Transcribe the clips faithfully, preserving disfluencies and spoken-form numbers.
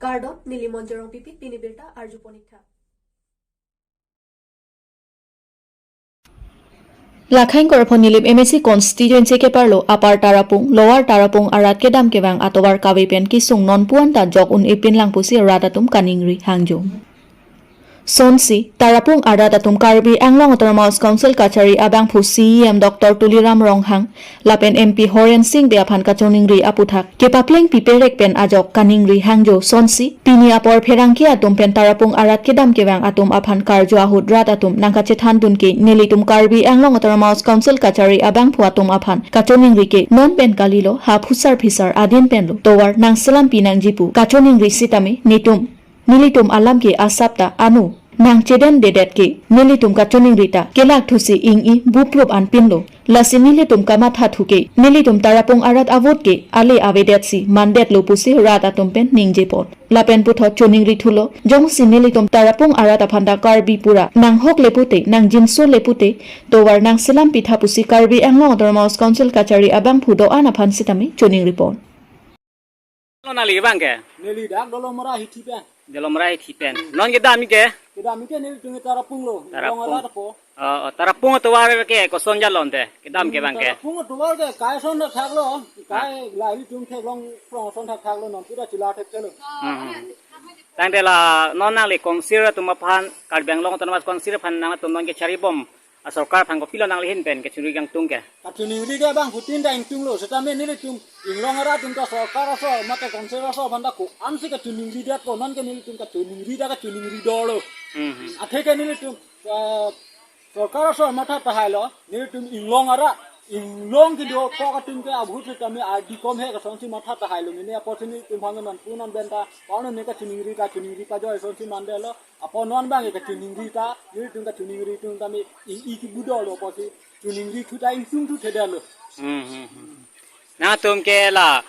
Kardom, neli Monjorong Pipit, pini birta arjupon ik tha. Lakhain korphon Nilip M A C constituency keparlo Upper Tarapung, Lower Tarapung arat kedam kevang atovar kave pen kesung non puan ta jok un-e pinlang pusi rat atum kaningri hangjo. Sonsi, Tarapung arat atum Karbi Anglong Autonomous Council kachari abangphu C E M Doctor Tuliram Ronghang, lapen M P Horen Sing Bey aphan kachoningri aputhak kepapleng piperek pen ajok kaningri hangjo. Sonsi, pini apor pherangke atum pen Tarapung arat kedam kevang atum aphan karju ahut rat atum nangkachethan dun ke nelitum Karbi Anglong Autonomous Council kachari abangphu atum aphan kachoningri ke non pen kalilo, ha phusar phisar adin penlo tovar nangselam pinangji pu kachoningri sitame netum nelitum alam ke asap ta anu nangchedendedet ke nelitum kachoningri ta kelak thusi ing-i buprup anpinlo. Lasi nelitum kamatha thu ke nelitum Tarapung arat avote ke ale avedet si mandetlo pusi rat atum pen ningjepon. Lapen puthot choningri thulo, jongsi nelitum Tarapung arat aphan ta Karbi pura nanghok le pute, nangjinso le pute, tovar nangselam pitha pusi Karbi Anglong Autonomous Council kachari abangphu do-an aphan sitame choningripon. Lo nangli bang ke? Neli dak Dolomara hithi pen. Dolomara hithi pen. Non kedam ke? Kedam ke nelitum Tarapung lo. Tarapung. Long arat apo. Oh, oh, Tarapung atovar ke koson jalon te? Kedam ke bang ke? Tarapung atovar ke kai son thakthak lo. Kai la ilitum theklong prong son thakthak lo, non pura chila thekthelo. Hmm, hmm. Tangte la non nangli council atum aphan, Karbi Anglong Autonomous Council aphan nangtum non kecharibom asorkar aphan kopilo nangli ahin pen kachoningri kangtung ke? Kachoningri ke abangphutin ta ingtunglo, setame nelitum inglong arat atum ta sorkar aso, mate council aso aphan ta ko-ansi kachoningridetpo, non ke nelitum kachoningri ta kachoningri dolo. Hmm, hmm. Athe ke nelitum, eh, sorkar aso matha tahailo, nelitum inglong arat, inglong kedo kok atum ke abhut setame ardi kom he kasonsi matha tahailo, nini apotsi nelitum hang non punan benta, panon ne kachoningri kachoningri pajoi sonsi mandetlo, apot non bang kachoningri ta, nelitum kachoningri atum tame i, i kibu dolo apotsi choningri thu ta ingtung thu thedetlo. Hmm, hmm, hmm. Nangtum ke la,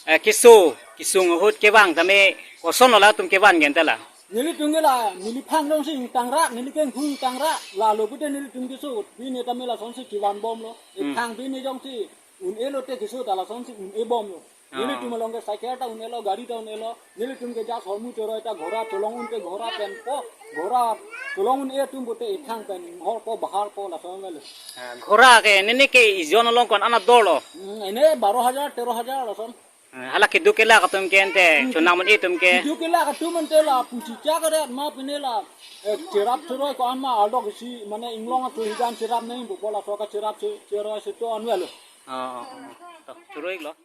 eh, keso, kesung ahut kevang tame kosonlo latum kevan gente la? Nelitum ke la, neli phang dong si ingtang ra, neli kenghu ingtang ra, lalo pute nelitum keso, pine tame lasonsi kevanbomlo. Hmm. Ephang pine jongsi un-elo te keso ta lasonsi un-ebomlo. Ah. Nelitum along ke cycle ta un-elo, gari ta un-elo. Nelitum ke jas hormu choroi ta ghora cholong un ke ghora pen po. Ghora cholong un-e atum pute ithang pen hor po bahar po lason lo. Ah, ghora ke nene ke ijon along ko-an adorlo? Hmm, ene baro hajar, tero hajar lason. Ah, hala keduk kelak atum ke ente, hmm, chonam un-e atum ke. Keduk kelak atum ente la pusi cha kare ma pine la, eh, cherap choroi ko-an ma aldok si mane inglong atum hijan cherap nangpo laso kacherap che-, choroi si to anwelo. Ah, ah, ah. To, choroi lo.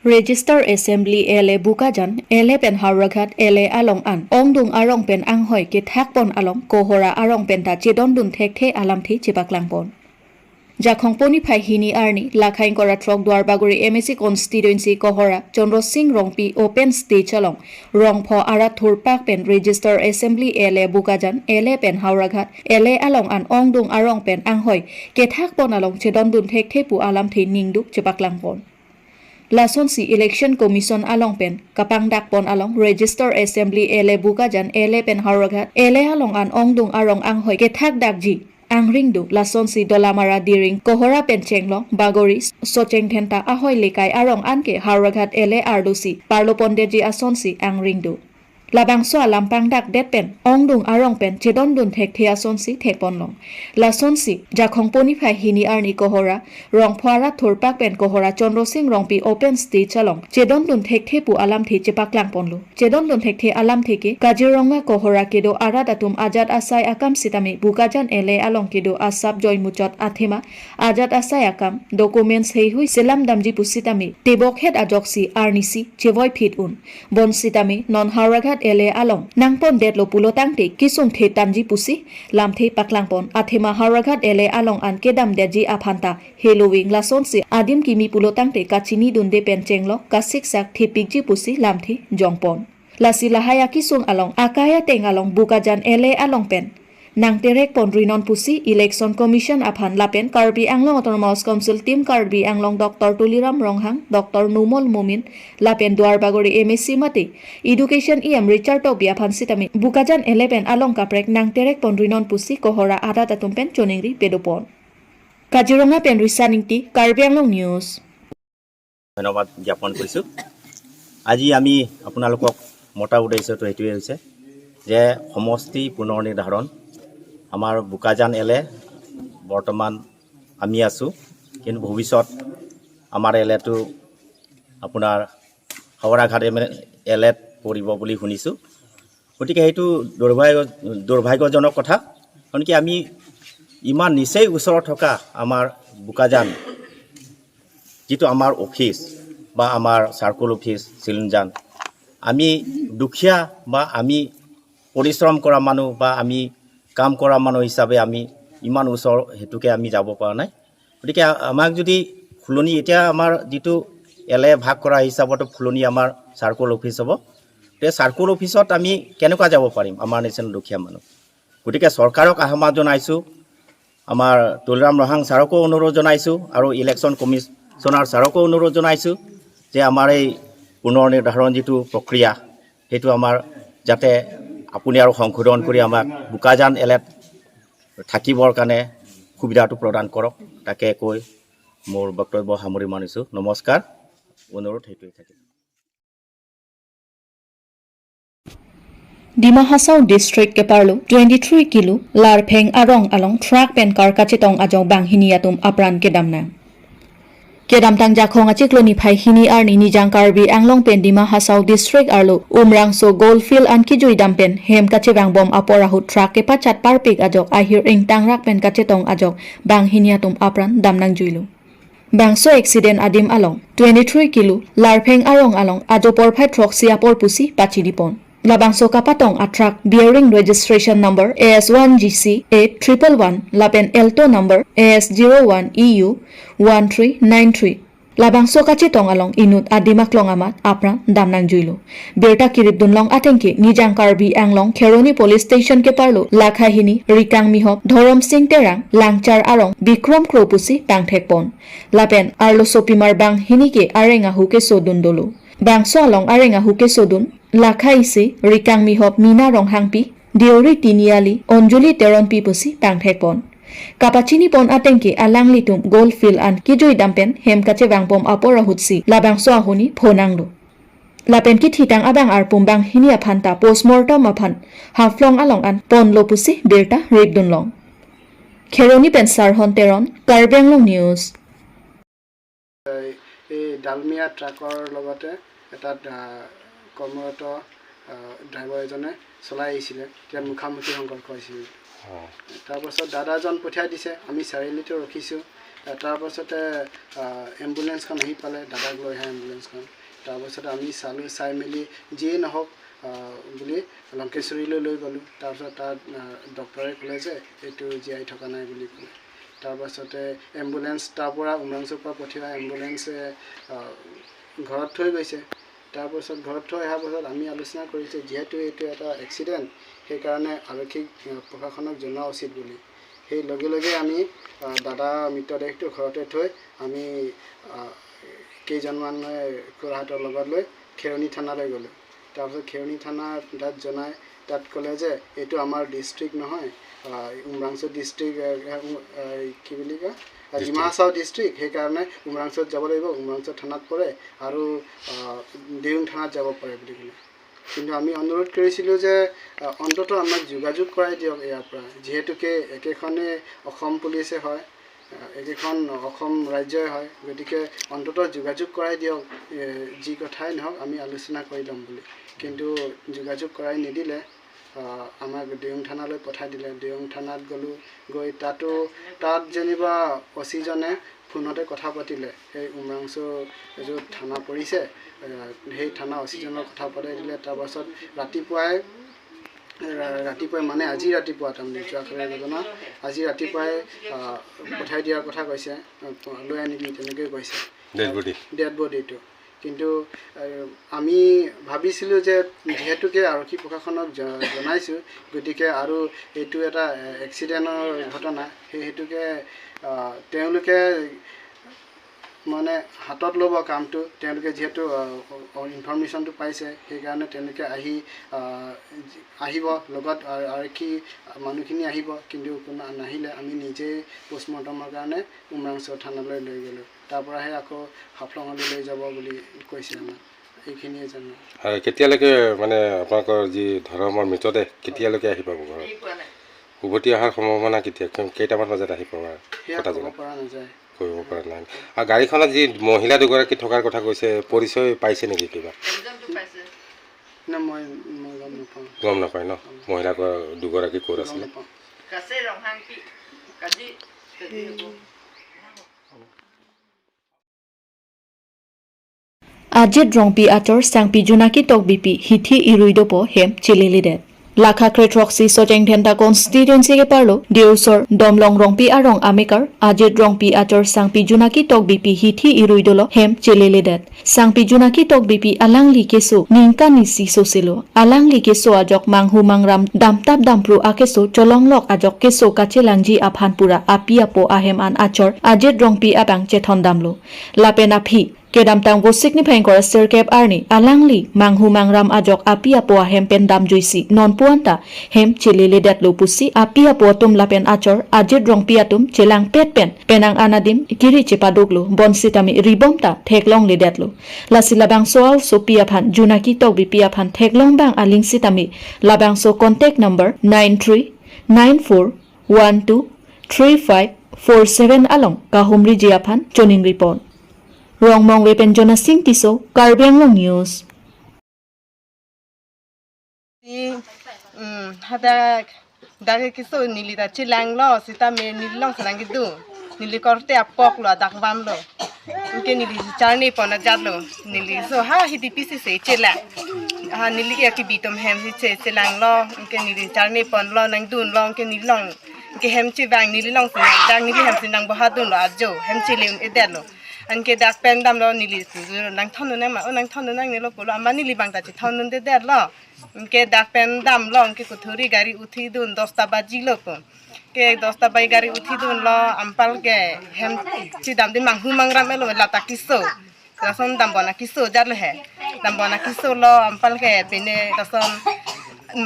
Register Assembly L A Bokajan, L A pen Howraghat L A along an ongdung arong pen anghoi kethakpon along Kohora arong pen ta chedondun thekthe alamthe chepaklangpon. Jakhong poni phai hini arni, Lakhain kora throk Duarbagori M A C constituency Kohora, Chandra Sing Rongpi open stage along, Rongpho arat thurpak pen Register Assembly L A Bokajan, L A pen Howraghat L A along an ongdung arong pen anghoi kethakpon along chedondun thekthe pu alamthe ningduk chepaklangpon. Lasonsi Election Commission along pen kapangdakpon along Register Assembly L A Bokajan, L A pen Howraghat L A along an ongdung arong anghoi kethakdakji angring do, lasonsi Dolamara Diring, Kohora pen Chenglong, Bagori, Socheng Dhenta ahoi lekai arong anke Howraghat L A arlosi parlopondetji asonsi angring do. Labangso alam pangdakdet pen ongdung arong pen chedondun thekthe asonsi thekponlong. Lasonsi Jakhong poni phai hini arni Kohora, Rongpho arat thurpak pen Kohora Chandra Sing Rongpi open stage along chedondun thekthe pu alamthe chepaklangponlo. Chedondun thekthe alamthe ke Kaziranga Kohora kedo arat atum ajat asai akam sitame Bokajan L A along kedo asap joimuchot athema ajat asai akam, documents heihui selam damji pusitame tebokhet ajoksi arnisi chevoiphit un. Bonsitame non Howraghat L A along nangpondetlo pulo tangte kesung thetanji pusi lamthe paklangpon. Athema Howraghat L A along an kedamdetji aphan ta heloving lasonsi adim kimi pulo tangte kachinidunde pen chenglok kasiksak thepikji pusi lamthe jongpon. Lasi lahai akesung along akai ateng along Bokajan L A along pen nangterekponri non pusi Election Commission aphan lapen Karbi Anglong Autonomous Council Team Karbi Anglong Doctor Tuliram Ronghang, Doctor Numal Momin, lapen Duarbagori M A C mate Education E M Richard Tokbi aphan sitame Bokajan L A pen along kaprek nangterekponri non pusi Kohora arat atum pen choningri pedopon. Kaziranga pen Risa Ingti, Karbi Anglong News. ধন্যবাদ জ্ঞাপন কৰিছোঁ। আজি আমি আপোনালোকক মতাৰ উদ্দেশ্যটো এইটোৱে হৈছে যে সমষ্টি পুনৰ নিৰ্ধাৰণ, আমাৰ বোকাজান এল এ বৰ্তমান আমি আছোঁ, কিন্তু ভৱিষ্যত আমাৰ এল এটো আপোনাৰ হাওৰাঘাট এম এল এত পৰিব বুলি শুনিছোঁ। গতিকে সেইটো দুৰ্ভাগ্য দুৰ্ভাগ্যজনক কথা। কাৰণ কি, আমি ইমান নিচেই ওচৰত থকা আমাৰ বোকাজান, যিটো আমাৰ অফিচ বা আমাৰ চাৰ্কল অফিচ চিলুনজান, আমি দুখীয়া বা আমি পৰিশ্ৰম কৰা মানুহ বা আমি কাম কৰা মানুহ হিচাপে আমি ইমান ওচৰ হেতুকে আমি যাব পৰা নাই। গতিকে আ- আমাক যদি ফুলনি, এতিয়া আমাৰ যিটো এল এ ভাগ কৰা হিচাপতো ফুলনি আমাৰ চাৰ্কল অফিচ হ'ব। তে চাৰ্কল অফিচত আমি কেনেকুৱা যাব পাৰিম আমাৰ নিচিনা দুখীয়া মানুহ? গতিকে চৰকাৰক আহ্বান জনাইছোঁ, আমাৰ তুলিৰাম ৰংহাং ছাৰকো অনুৰোধ জনাইছোঁ আৰু ইলেকশ্যন কমিশ্যনাৰ ছাৰকো অনুৰোধ জনাইছোঁ যে আমাৰ এই পুনৰ নিৰ্ধাৰণ যিটো প্ৰক্ৰিয়া, সেইটো আমাৰ যাতে আপুনি আৰু সংশোধন কৰি আমাক বোকাজান এল এত থাকিবৰ কাৰণে সুবিধাটো প্ৰদান কৰক। তাকে কৈ মোৰ বক্তব্য সামৰি মাৰিছোঁ। নমস্কাৰ, অনুৰোধ সেইটোৱে থাকিল। Dima Hasao District keparlo twenty three kilo Larpheng arong along truck pen car kachetong ajok banghini atum apran kedamnang. Kedamtang Jakhong achiklo niphai hini arni Nijang Karbi Anglong pen Dima Hasao District arlo Umrangso Gold Field an kejui dam pen hem kachevangbom apor ahut truck kepachat parpik ajok ahir ingtangrak pen kachetong ajok banghini atum apran damnangjuilo. Bangso accident adim along twenty three kilo Larpheng arong along ajo porphai throksi apor pusi pachinipon. Labangso kapatong a truck bearing registration number A S one G C eight triple one lapen Alto number A S zero one E U one three nine three. Labangso kachetong along inut adim aklong amat apran damnangjuilo. Birta kiripdunlong atengke Nijang Karbi Anglong Kheroni Police Station keparlo lakha hini Rikang Mihop, Dhorom Sing Terang, Langchar arong Bikrom Kro pusi pangthekpon. Lapen arlosopimar banghini ke areng ahu kesodun dolo. Bangso along areng ahu kesodun lakha isi Rikang Mihop Mina Ronghangpi, Deori Tiniali, Onjuli Teronpi pusi pangthekpon. Kapachinipon atengke alanglitum Gold Field an kejui dam pen hem kachevangbom apor ahutsi labangso ahuni phonanglo. Lapen kithitang abang arpum banghini aphan ta postmortem aphan Haflong along an ponlo pusi birta ripdunlong. Kheroni pen Sarhon Teron, Karbi Anglong News. এই ডালমিয়া ট্ৰাকৰ লগতে এটা, আহ, কৰ্মৰত, আহ, ড্ৰাইভাৰ এজনে চলাই আহিছিলে। তেতিয়া মুখামুখি সংঘৰ্ষ হৈছিল। তাৰপাছত দাদাজন পঠিয়াই দিছে, আমি চাৰিআলিতে ৰখিছোঁ। আহ, তাৰপাছতে, আহ, এম্বুলেঞ্চখন আহি পালে, দাদাক লৈ অহা এম্বুলেঞ্চখন। তাৰপাছতে আমি চালোঁ, চাই মেলি যিয়েই নহওক, আহ, বুলি লংকেশ্বৰীলৈ লৈ গ'লোঁ। তাৰপিছত তাত, আহ, ডক্টৰে ক'লে যে এইটো জীয়াই থকা নাই বুলি ক'লে। তাৰপাছতে এম্বুলেঞ্চ, তাৰ পৰা উমৰাংচুৰ পৰা পঠিওৱা এম্বুলেঞ্চে, আহ, ঘৰত থৈ গৈছে। তাৰপাছত ঘৰত থৈ অহাৰ পাছত আমি আলোচনা কৰিছোঁ, যিহেতু এইটো এটা এক্সিডেণ্ট, সেইকাৰণে আৰক্ষীক, আহ, প্ৰশাসনক জনোৱা উচিত বুলি। সেই লগে লগে আমি, আহ, দাদা মৃতদেহটো ঘৰতে থৈ আমি, আহ, কেইজনমানে খুৰাহঁতৰ লগত লৈ খেৰণি থানালৈ গ'লোঁ। তাৰপিছত খেৰণি থানাত তাত জনাই, তাত ক'লে যে এইটো আমাৰ ডিষ্ট্ৰিক্ট নহয়, আহ, উমৰাংচু ডিষ্ট্ৰিক্ট, আহ, আহ, কি বুলি কয়, আহ, ডিষ্ট্ৰিক্ট। ডিমা হাছাও ডিষ্ট্ৰিক্ট, সেইকাৰণে উমৰাংচুত যাব লাগিব, উমৰাংচু থানাত পৰে আৰু, আহ, দেউং থানাত যাব পাৰে বুলি ক'লে। কিন্তু আমি অনুৰোধ কৰিছিলোঁ যে, আহ, অন্ততঃ আমাক যোগাযোগ কৰাই দিয়ক ইয়াৰ পৰা, যিহেতুকে একেখনে অসম পুলিচে হয়, আহ, একেখন অসম ৰাজ্যই হয়, গতিকে অন্ততঃ যোগাযোগ কৰাই দিয়ক, এ, যি কথাই নহওক আমি আলোচনা কৰি ল'ম বুলি। কিন্তু যোগাযোগ কৰাই নিদিলে, আহ, আমাক দেউং থানালৈ পঠাই দিলে। দেউং থানাত গ'লোঁ, গৈ তাতো, তাত যেনিবা অ' চিজনে ফোনতে কথা পাতিলে, সেই উমৰাংচু য'ত থানা পৰিছে, আহ, সেই থানা অ' চিজনৰ কথা পাতি দিলে। তাৰপাছত ৰাতিপুৱাই, ৰা-, ৰাতিপুৱাই মানে আজি ৰাতিপুৱা, তাৰমানে যোৱাকালিৰ ঘটনা, আজি ৰাতিপুৱাই, আহ, পঠাই দিয়াৰ কথা কৈছে, আহ, লৈ আনিবি তেনেকৈ কৈছে। Dead body. ডেড বডিটো। কিন্তু, আহ, আমি ভাবিছিলোঁ যে যিহেতুকে আৰক্ষী প্ৰশাসনক জ-, জনাইছোঁ, গতিকে আৰু এইটো এটা, আহ, এক্সিডেণ্টৰ ঘটনা, সেই হেতুকে, আহ, তেওঁলোকে মানে হাতত ল'ব কামটো, তেওঁলোকে যিহেতু, আহ, অ-, ইনফৰমেশ্যনটো পাইছে, সেইকাৰণে তেওঁলোকে আহি, আহ, আহিব, লগত আ-, আৰক্ষী মানুহখিনি আহিব, কিন্তু কোনো নাহিলে আমি নিজেই পষ্টমৰ্টমৰ কাৰণে উমৰাংচু থানালৈ লৈ গ'লোঁ। তাৰ পৰাহে আকৌ হাফলঙলৈ লৈ যাব বুলি কৈছে আমাক। সেইখিনিয়ে জানো। আৰু কেতিয়ালৈকে, মানে, আপোনালোকৰ যি ধৰ্মৰ মৃতদেহ কেতিয়ালৈকে আহি পাব ঘৰত? আহি পোৱা নাই। উভতি অহাৰ সম্ভাৱনা কেতিয়া, কেই-, কেইটামান বজাত আহি পাব? সেয়া কথা ক'ব জনাওক। পৰা নাযায়। কৰিব পৰা নাই। আৰু গাড়ীখনত যি মহিলা দুগৰাকী থকাৰ কথা কৈছে, পৰিচয় পাইছে নেকি কিবা? একজনতো পাইছে। না, মই, মই গম নাপাওঁ। গম নাপায় ন? মহিলা গ-, দুগৰাকী ক'ত গম আছিলে? নাপাওঁ। Kasi Ronghangpi, kasi, kasi ako. Ajit Rongpi achor Sangpi Junaki Tokbipi hithi irui dopo hem cheleledet. Lakha kre throksi Socheng Dhenta constituency keparlo Deosor Domlong Rongpi arong amekar Ajit Rongpi achor Sangpi Junaki Tokbipi hithi irui dolo hem cheleledet. Sangpi Junaki Tokbipi alangli keso ningkan isi soselo. Alangli keso ajok manghu mangram damtap dampru akeso cholonglok ajok keso kachelangji aphan pura api apo ahem an achor Ajit Rongpi abang chethon damlo. Lapen aphi kedamtang Vosik niphai ingkoi ra sirkep arni alangli manghu mangram ajok api apo ahem pen damjuisi non puan ta hem cheleledetlo pusi api apo atum lapen achor Ajit Rongpi atum chelangpet pen penang an adim kiri chepaduklo, bonsitame ribom ta theklongledetlo. Lasi labangso a-osopi aphan Junaki Tokbipi aphan theklong bang aling sitame labangso contact number nine three nine four one two three five four seven along kahumriji aphan choningripon. Rongmongve pen Jonasing Tisso, Karbi Anglong News. Si, mm, hadak, dak keso neli ta chelanglo, sitame neli long sarang kedo. Neli korte apoklo, adak vamlo. Anke neli charnepon ajatlo. Neli so ha hithi pisi se chelang. Ha neli ya kebi atum hem si che chelanglo. Anke neli charneponlo, nangdunlo, anke neli long. Anke hem chevang neli long si nang, dak neli hem si nangbohadunlo ajo. Hem chele un-edetlo. Anke dak pen damlo neli tu nangthondun nang ma, o nangthondun nangnelo pulo, ama neli bang ta chethondundedetlo. Anke dak pen damlo, anke kuthuri gari uthidun, dosta bajilo pu. Ke dosta baji gari uthidunlo, ampal ke hem chedamde manghu mangram elo lata keso. Lason dambona keso ajatlo he. Dambona kesolo, ampal ke pine lason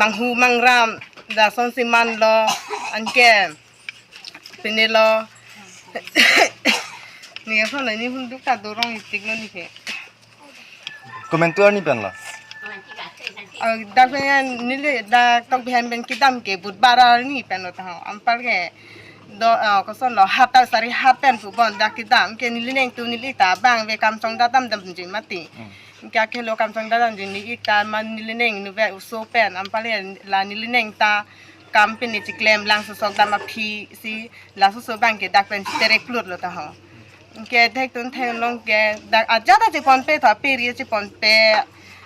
manghu mangram, lason si manlo, anke pinelo. Ni aso la ni hunduk ta dorong itiklo ni ke. Komentu arni pen lo. Ah, dak pen neli dak Tokbi hem pen kedam ke Budbar arni pen lo taho. Ampal ke do, ah, kosonlo hat ta sari hat pen pubon dak kedam ke neli neng tu neli ta bang ve kam chongda damdamji mati. Hmm. Ke akhelo kam chongda damji neli ta man neli neng nuve oso pen ampal ke la neli neng ta kam pen ni chiklem lang sosok dam aphi si laso so bang ke dak pen chiterek plutlo taho. Ke thek tun thek long ke dak ajat ta cheponpe tho peri cheponpe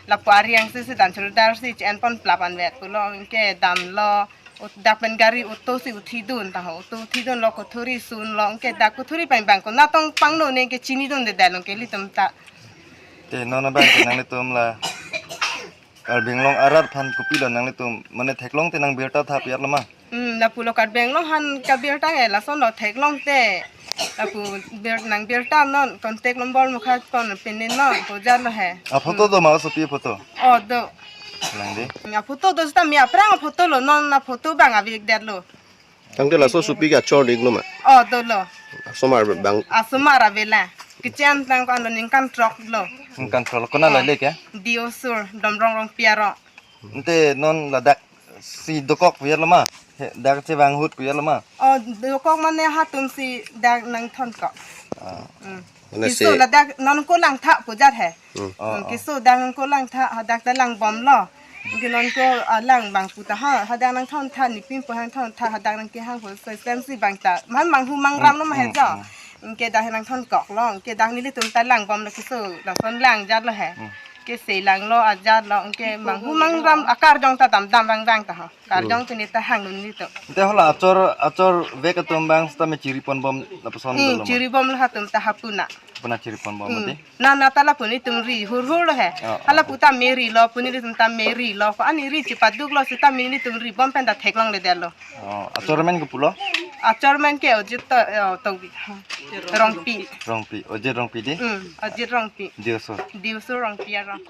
lapu ariang si si dan chuludar si chen pon plap anvet pulo ke damlo ut-, dak pen gari auto si uthidun taho auto uthidunlo kuthuri sunlo ke dak kuthuri pen bang konatong pangno ne ke chinidunde dalong ke ilitum ta. Te non abang ke nanglitum la Karbi Anglong arat aphan kopilo nanglitum mane theklong te nangbirta tha pi-arlo ma? Hmm, lapulo Karbi Anglong aphan kabirta ke lasonlo theklong te. Lapu bir nangbirta non contact number mukha kon pinin non pujatlo he. A-photo do ma osopi photo? Oh, do. Lang de. A-photo do sita mi aphrang a-photo lo non a-photo bang avikdetlo. Tangte laso sopi ke achor diklo ma? Oh, dolo. Asomar bang. Asomar avela. Kechan tang ko ando ningkan throklo. Ningkan throklo. Kona la le ke? Deosur, Domlong Rongpi arong. Ante non ladak si dokok pu-arlo ma? He, dak chevang ahut pu-arlo ma? Oh, dokok mane hatum si dak nangthonkok. Ah. Hmm. Mane keso si ladak non ko langtha pujat he. Hmm. Oh, hmm, oh. Keso dak non ko langtha, hadak ta langbomlo. Ke non ko, ah, lang bang pu taho, hadak nangthontha, nipin pu hangthontha, hadak nangkehang pu system si bang ta. Man manghu mangramlo ma he jo. Hmm, hmm. Ke dak he nangthonkoklo, ke dak nelitum ta langbomlo keso, lason langjatlo he. Hmm. Ke se langlo ajatlo, ke manghu mangram akarjong ta damdam vangvang taho. Karjong pini ta hangdun nelitum. Ante hala achor, achorvek atum bang sita me chiriponbom lapuson. Hmm, dolo ma? Chiribomlo hatum ta hapuna. Hapuna chiriponbom, hmm, mati? Na, na ta lapu nelitum ri hurhurlo he. Oh, oh. Hala pu ta me rilo, pu nelitum ta me rilo. Ko ani ri chepaduklo sita me nelitum ribom pen ta theklongledetlo. Oh, achor amen kopulo? Achor amen ke Ojit to, eh, Tokbi. Rongpi. Rongpi, Ojit Rongpi de? Hmm, Ojit Rongpi. Deosur. Deosur Rongpi arong.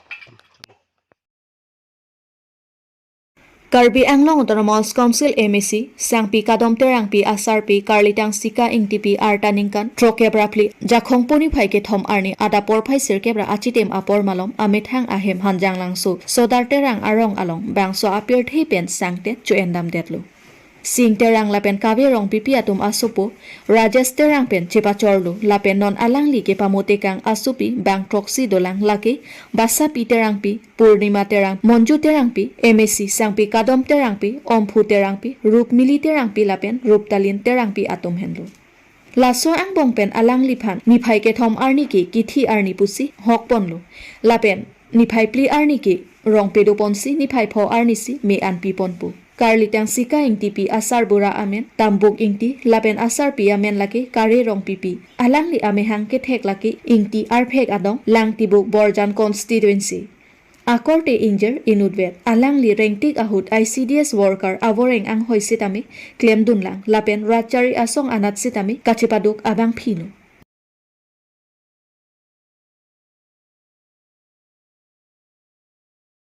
Karbi Anglong Autonomous Council M A C Sangpi Kadom Terangpi asarpi Karlitang Sika Ingtipi arta ningkan throkkep ra phli Jakhong puni phai kethom arni adap porphai sirkep ra achitim apor malom amethang ahem Hanjanglangso Sodar Terang arong along bangso apirthe pen sangtet cho-endamdetlo. Sing Terang lapen Kave Rongpipi atum asopo Rajesh Terang pen chepachorlo lapen non alangli kepamotekang asopi bang throksi dolang lake Basapi Terangpi, Purnima Terang, Monju Terangpi, M A C Sangpi Kadom Terangpi, Omphu Terangpi, Rupmili Terangpi lapen Ruptalin Terangpi atum henlo. Laso angbong pen alangliphan niphai kethom arni ke kithi arni pusi hokponlo. Lapen niphai phli arni ke rong pedoponsi niphai pho arni si me-an piponpo. Karlitang Sika Ingtipi asarbura amen Tambuk Ingti lapen asarpi amen lake Kare Rongpipi. Alangli amehang kethek lake Ingti arphek adong Langtibuk Borjan constituency. Akorte ingjir inutvet alangli rengtik ahut I C D S worker avoreng anghoi sitame klemdunlang lapen ratchari asong anat sitame kachepaduk abang phino.